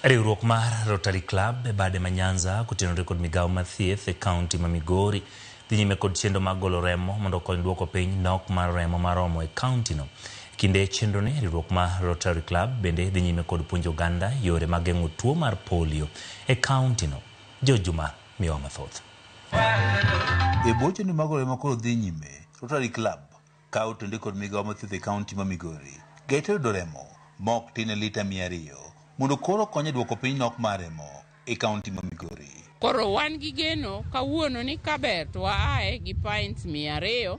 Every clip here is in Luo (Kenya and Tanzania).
Riwruok mar Rotary Club e bade ma Nyanza kotenore kod migawo mar thieth e kaunti ma Migori dhi nyime kod chenro mar golo remo mondo okony duoko piny nok mar remo maromo e kaunti no. Kinde chenro ni, riwruok mar Rotary Club bende dhi nyime kod puonjo oganda yore mag geng'o tuo mar polio e kaunti no. George Juma miyowa mathoth. E bwo chenro mag golo remo koro dhi nyime, Rotary Club ka otende kod migawo mar thieth e kaunti ma Migori geto yudo remo ma ok tin ne lita 200 mondo koro okony e duoko piny nok mar remo e kaunti ma Migori. Koro wan gi geno kawuono ni kaber to waaye gi pints 200.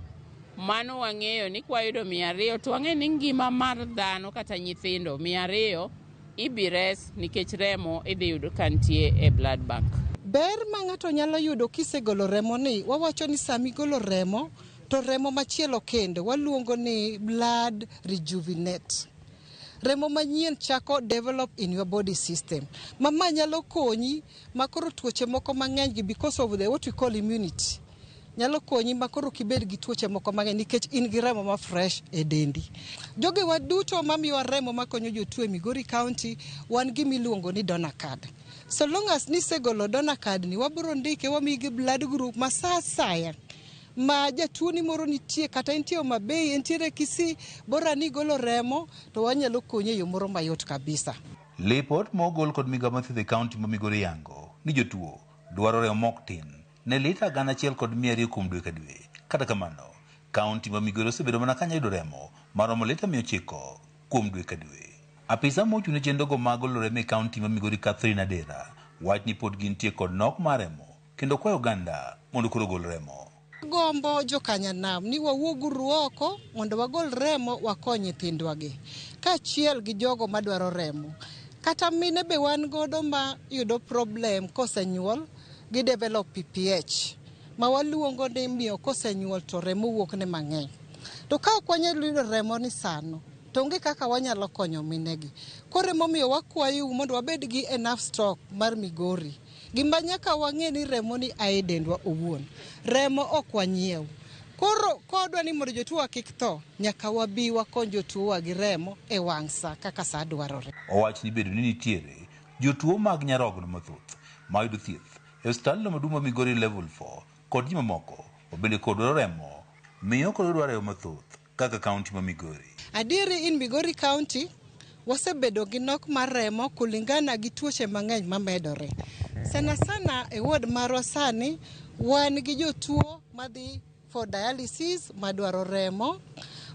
Mano wang'eyo ni kwayudo 200 to wang'eyo ni ngima mar dhano kata nyithindo 200 ibires nikech remo idhi yudo ka nitie e blood bank. Ber ma ng'ato nyalo yudo kisegolo remo ni, wawacho ni sami golo remo to remo machielo kendo waluongo ni blood rejuvenate. Remo manyien chako develop in your body system. Ma ma nyalo konyi ma koro tuoche moko mang'eny gi because of the what we call immunity. Nyalo konyi ma koro kibed gi tuoche moko mang'eny nikech in gi remo ma fresh e dendi. Jogewa duto mamiyowa remo makonyo jotuo e Migori County wan gi miluongo ni donor card. So long as nisegolo donor card ni wabiro ndike wamiyi gi blood group ma sa asaya ma jatuo ni moro nitie kata entie Homa Bay, entiere Kisii, bora ni igolo remo to wanyalo konyi e yo moro mayot kabisa. Lipot ma ogol kod migawo mar thieth e kaunti ma Migori yango ni jotuo dwaro remo ma ok tin ne lita 1200 kuom dwe ka dwe. Kata kamano, kaunti ma Migori osebedo mana ka yudo remo maromo lita 900 kuom dwe ka dwe. Apisa mochung' ne chenrogo mag golo remo e kaunti ma Migori Catherine Adera wach ni pod gintie kod nok mar remo kendo kwayo oganda mondo koro ogol remo. Gombo jokanyanam ni wawuoguru oko mondo wagol remo wakony nyithindwa gi kaachiel gi jogo madwaro remo. Kata mine be wan godo ma yudo problem kosenyuol gi develop PPH ma waluongo ni miyo kosenyuol to remo wuok ne mang'eny. To ka ok wanyal yudo remo ni sano to onge kaka wanyalo konyo minegi. Koro emomiyo wakwayou mondo wabed gi enough stock mar Migori. Gima nyaka wang'e ni remo ni a e dendwa owuon. Remo ok wanyiew. Koro kodwa ni mondo jotuo kik tho, nyaka wabi wakony jotuowa gi remo e wang' sa kaka sa dwarore. Owach ni bedo ni nitiere jotuo mag nyarogno mathoth mayudo thieth e osiptal maduong' ma Migori Level 4 kod ji mamoko mabende kod dwaro remo miyo koro dwaro remo mathoth kaka kaunti ma Migori. Adieri in Migori County wasebedo gi nok mar remo kulingana gi tuoche mang'eny mamedore. Sana sana e ward marwa sani wan gi jotuo madhi for dialysis madwaro remo,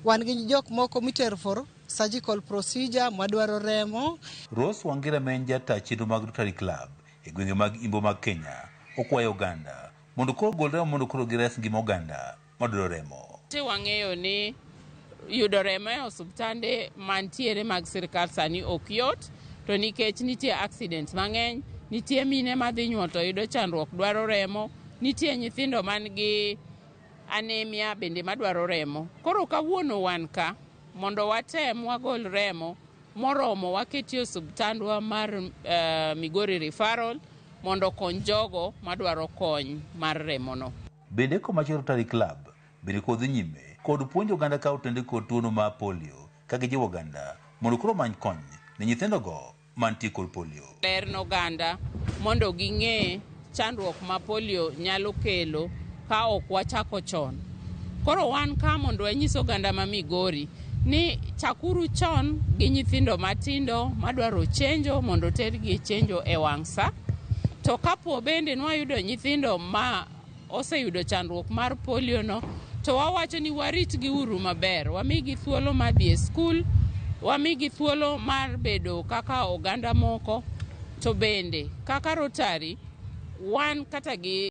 wan gi jok moko mitero for surgical procedure madwaro remo. Rose Wangira ma en jata chenro mag Rotary Club e gwenge mag Imbo mag Kenya okwayo oganda mondo koro ogol remo mondo koro gires ngima oganda madwaro remo. Te wang'eyo ni yudo remo e osiptande mantiere mag sirkal sani ok yot to nikech nitie accidents mang'eny, nitie mine madhi nyuol to yudo chandruok dwaro remo, nitie nyithindo man gi anemia bende madwaro remo. Koro kawuono wan ka mondo watem wagol remo moromo waketie osiptandwa mar Migori Referral mondo okony jogo madwaro kony mar remono. Bende komachielo Rotary Club bende kod dhi nyime kod puonjo oganda ka otende kod tuono mar polio ka gijiwo oganda mondo koro omany kony ne nyithindogo mantie kod polio. Ler ne oganda mondo ging'e chandruok ma polio nyalo kelo ka ok wachako chon. Koro wan ka mondo wanyis oganda ma Migori ni chakuru chon gi nyithindo matindo madwaro chenjo mondo tergi e chenjo e wang' sa. To kapo bende nwayudo nyithindo ma oseyudo chandruok mar polio no, to wawacho ni waritgi uru maber, wamigi thuolo mar dhi e skul, wamigi thuolo mar bedo kaka oganda moko, to bende kaka Rotary wan kata gi